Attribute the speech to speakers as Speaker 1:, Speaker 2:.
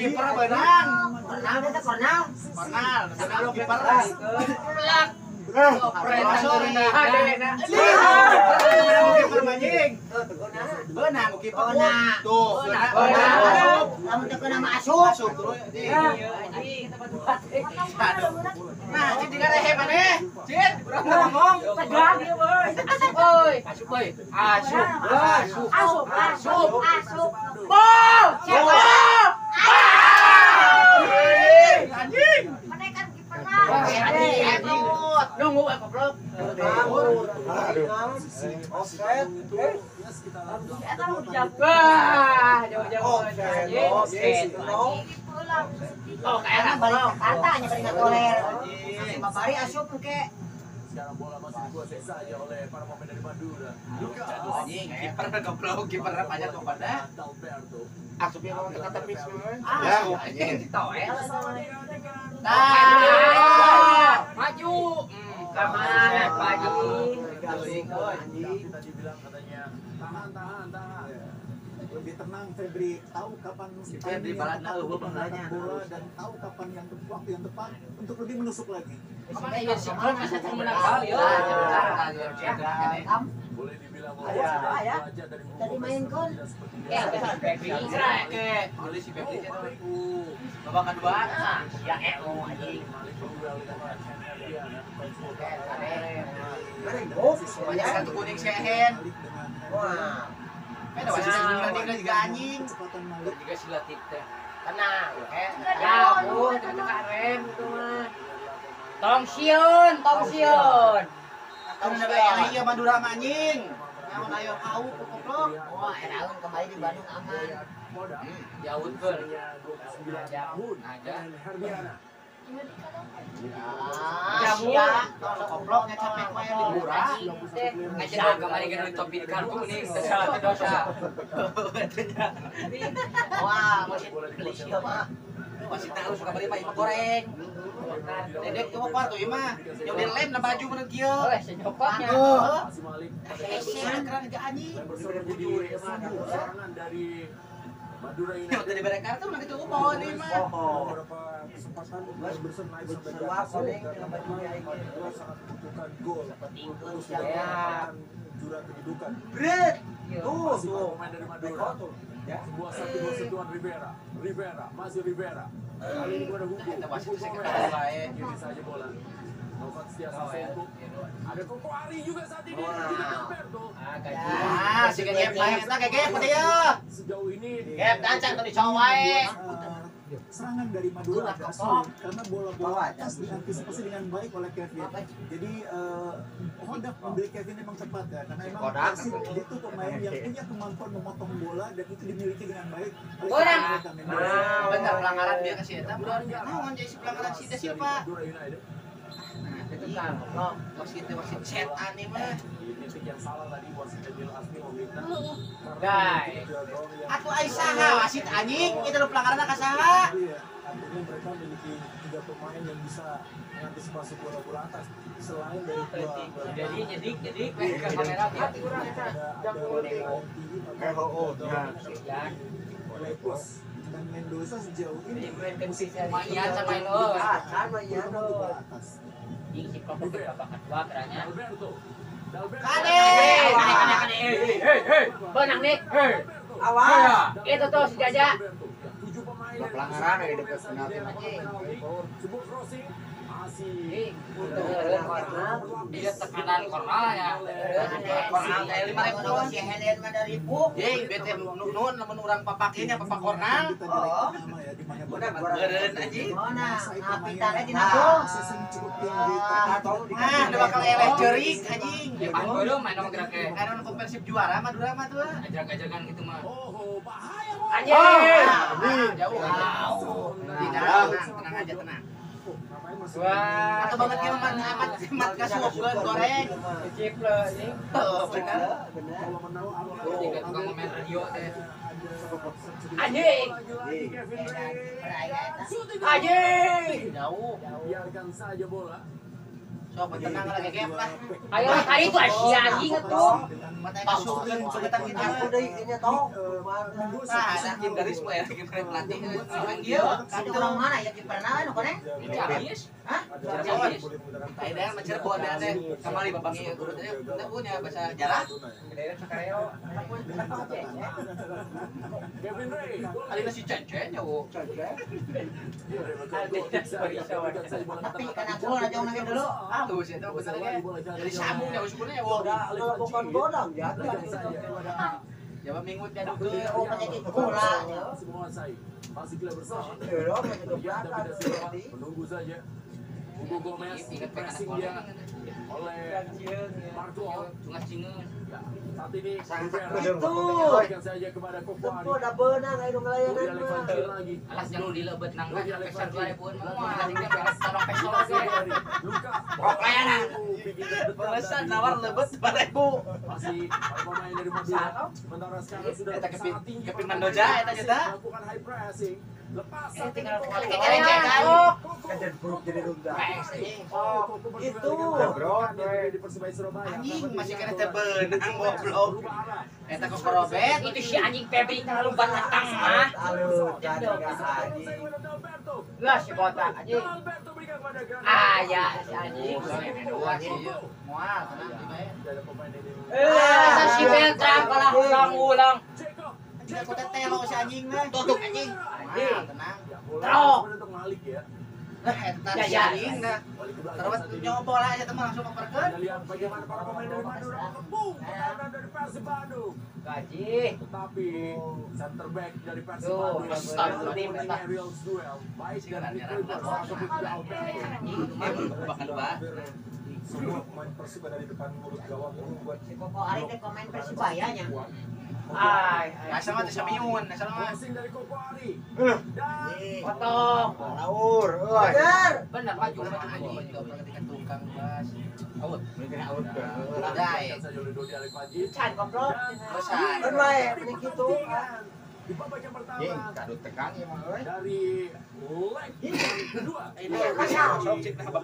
Speaker 1: Kiper beunang.
Speaker 2: Kornal eta kornal.
Speaker 1: Kornal, kalau kiper.
Speaker 3: Plak.
Speaker 1: Kiper anjing. Beunang kiper. Tuh,
Speaker 2: beunang. Lamun teu keuna mah asup.
Speaker 1: Asup terus anjing. Nah, cing diga rehe maneh. Cing, urang ngomong.
Speaker 3: Tegang ieu euy. Asup euy. Asup euy. Asup. Asup.
Speaker 2: Asup. Asup. Asup.
Speaker 3: Gol! Gol!
Speaker 1: Anjing.
Speaker 2: Maneh kan kiperna.
Speaker 1: Anjing. Nunggu goblok.
Speaker 4: Offside.
Speaker 3: Wah, jauh-jauh anjing.
Speaker 2: Oh, kayaknya balik Jakarta nya balik ngatoler. Babari asup engke.
Speaker 5: Sekarang bola masih dikuasai saja oleh para pemain dari Madura.
Speaker 1: Anjing, kiper goblok, kiper banyak kepada. Asupnya lawan ke tepi semua.
Speaker 3: Ya,
Speaker 1: anjing.
Speaker 3: Ditoel.
Speaker 1: Nah,
Speaker 3: maju. Kemana Pak Haji?
Speaker 5: Tadi bilang katanya tahan, tahan, tahan.
Speaker 4: Lebih tenang Febri, tahu kapan
Speaker 1: si Febri balatna eueuh
Speaker 4: bola dan tahu kapan yang waktu yang tepat untuk lebih menusuk lagi.
Speaker 3: Kemana ya si klub bisa menang bal ya.
Speaker 5: Boleh dibilang bahwa sudah belajar dari
Speaker 2: tadi main kon.
Speaker 3: Ya, Febri ke.
Speaker 1: Boleh si Febri tuh. Babak kedua.
Speaker 2: Ya anjing.
Speaker 1: Satu kuning sehen.
Speaker 2: Wah.
Speaker 1: Beda wasit tinggal juga anjing.
Speaker 3: Juga si Latif teh.
Speaker 2: Tenang,
Speaker 3: ya, bu, tekan rem itu mah. Tong sieun, tong sieun.
Speaker 1: Tong sieun ieu Madura mah anjing. Naon ayo kau goblok.
Speaker 2: Wah, eraun kembali di Bandung aman.
Speaker 3: Jauhkeun.
Speaker 5: 29 tahun. Herdiana.
Speaker 1: Ya, tong gobloknya capek wae liburan.
Speaker 3: Ngajar kemarin kan topi di kartu nih, salah teh dosa.
Speaker 2: Wah, masih beli sia mah.
Speaker 1: Masih tahu suka beli mah goreng. Dedek tuh mah tuh ieu mah. Yang dilem na baju mun kieu.
Speaker 3: Oleh senyokotnya.
Speaker 1: Hese keren ge anjing.
Speaker 5: Serangan dari Madura United.
Speaker 1: Udah diberi kartu nanti tuh bawa nih mah.
Speaker 4: Beberapa kesempatan Bersen naik sampai ke atas karena Madura sangat membutuhkan gol untuk mendapatkan juara kedudukan.
Speaker 1: Bret.
Speaker 4: Tuh,
Speaker 5: pemain dari Madura.
Speaker 4: Ya.
Speaker 5: Sebuah satu gol sentuhan Rivera. Rivera, masih Rivera. Kali ini kepada Hugo. Hugo Gomez. Kiri saja bola. Novan Setia Sasongko. Ada Koko Ari juga saat ini dan juga Alberto.
Speaker 1: Ah, si gegep lain eta gegep dia.
Speaker 5: Sejauh ini
Speaker 1: gegep dancang tadi cowok wae.
Speaker 4: Serangan dari Madura agak sulit karena bola-bola atas diantisipasi dengan baik oleh Kevin. Jadi Hodak membeli Kevin memang tepat ya, karena memang Persib itu pemain yang punya kemampuan memotong bola dan itu dimiliki dengan baik oleh Kevin.
Speaker 1: Bentar pelanggaran dia kasih eta. Naon jadi si pelanggaran si Da Silva. Nah, itu kan wasit wasit setan nih mah.
Speaker 5: Titik yang salah tadi wasit Daniel Asmi meminta.
Speaker 3: Guys.
Speaker 1: Atuh ai saha wasit anjing itu nu pelanggaranna ka saha?
Speaker 4: Iya, artinya mereka memiliki tiga pemain yang bisa mengantisipasi bola-bola atas selain dari dua.
Speaker 3: Jadi ke kamera dia
Speaker 4: ada plus dan Mendoza sejauh ini
Speaker 3: Mayan sama itu.
Speaker 4: Bola atas.
Speaker 3: Ing si Klop babak kedua keranya.
Speaker 1: Kade.
Speaker 3: Kade. Hei, hei. Benang nih. Hei.
Speaker 2: Awas.
Speaker 3: Itu tuh si Jaja.
Speaker 6: Pelanggaran dari dekat penalti.
Speaker 5: Sebuah crossing masih
Speaker 3: dia tekanan kornalnya.
Speaker 1: Kornal kayak 5.000.
Speaker 2: Si Helen mah dari ribu.
Speaker 1: Ye, bete nuhun lamun urang papaknya papak kornal.
Speaker 4: Oh.
Speaker 1: Beureun anjing.
Speaker 2: Mana? Nah, pitane dina gol.
Speaker 4: Cukup tinggi.
Speaker 1: Ah, udah bakal eleh cerik anjing.
Speaker 3: Ya pan beureum main nomor gerak ke.
Speaker 1: Karena nu Persib juara Madura mah tuh.
Speaker 3: Ajaran-ajaran gitu mah.
Speaker 5: Oh, bahaya.
Speaker 3: Anjing.
Speaker 1: Jauh. Tenang, tenang aja tenang.
Speaker 3: Wah,
Speaker 1: atau banget kieu mah amat mat kasuapkeun goreng.
Speaker 3: Cip lo anjing.
Speaker 1: Heeh, bener.
Speaker 2: Bener.
Speaker 3: Jika tukang main radio teh. Anjing. Anjing.
Speaker 1: Jauh.
Speaker 5: Biarkan saja bola.
Speaker 1: Sok tenang lagi game lah.
Speaker 3: Ayo tadi itu Asia anjing atuh.
Speaker 1: Mata kasukeun sugetan kitu.
Speaker 7: Aku deui nya tong.
Speaker 1: Nah, ada hakim garis mah ya, hakim pelatih. Orang kieu.
Speaker 2: Kadu orang mana ya kiperna we nu koneng?
Speaker 1: Ciamis.
Speaker 2: Hah?
Speaker 1: Ciamis. Ayeuna mah Cirebon teh kamari babangi guru teh teh punya bahasa jarah.
Speaker 5: Kevin Ray.
Speaker 1: Alina si Cecen ya, wo.
Speaker 2: Tapi kana gol aja nangis dulu.
Speaker 1: Ah, tuh sih itu bener ge. Jadi sambung ya usulnya ya, wo.
Speaker 7: Bukan godang ya.
Speaker 1: Jawab minggu tiada ke.
Speaker 2: Oh, penyakit gula.
Speaker 5: Menguasai. Masih gila bersama. Menunggu saja. Hugo Gomez pressing dia oleh Marco. Saat ini Rivera saja kepada Koko Ari.
Speaker 7: Tempo dah benang ayo ngelayanan mah.
Speaker 3: Alas jangan dilebet nang pesan 2000-an mah. Asing peso ge.
Speaker 1: Kok layanan. Pesan nawar lebet 2000.
Speaker 5: Masih pemain dari Madura. Sementara sekarang sudah sangat tinggi.
Speaker 1: Kepin Mendoza eta jeta.
Speaker 5: Melakukan high pressing. Lepas
Speaker 3: tinggal
Speaker 7: jadi buruk jadi runda. Itu
Speaker 1: anjing masih kena teh beunang goblok. Eta kok korobet
Speaker 3: itu si anjing Febri terlalu batang mah. Lah si botak anjing. Ah ya si anjing.
Speaker 1: Moal tenang bae.
Speaker 3: Eh si Beltram kalah ulang-ulang.
Speaker 1: Tidak kok telo si anjing mah. Tutup anjing. Tenang.
Speaker 3: Trok.
Speaker 1: Nah, eta si anjing nah. Terus nyoba lah aja teman langsung operkeun.
Speaker 5: Lihat bagaimana para pemain dari Madura mengepung pertahanan dari Persib Bandung.
Speaker 3: Gaji.
Speaker 5: Tetapi center back dari Persib Bandung aerial duel baik dari ataupun Alberto.
Speaker 1: Bakal bah.
Speaker 4: Semua pemain Persib ada di depan mulut gawang ini buat
Speaker 2: si Koko Ari teh pemain Persibaya nya.
Speaker 3: Ay,
Speaker 1: asal mah teh samiun, asal mah.
Speaker 5: Crossing dari Koko Ari. Dan
Speaker 3: potong.
Speaker 6: Laur, euy.
Speaker 7: Bener.
Speaker 3: Bener maju
Speaker 1: anjing goblok ketika tukang bas.
Speaker 6: Out, mungkin out.
Speaker 1: Dai.
Speaker 2: Can goblok.
Speaker 1: Bosan.
Speaker 7: Kan wae mending kitu.
Speaker 5: Di babak yang pertama.
Speaker 6: Jeung kadut tekan ieu mah euy.
Speaker 5: Dari leg kedua.
Speaker 1: Sok cik nah.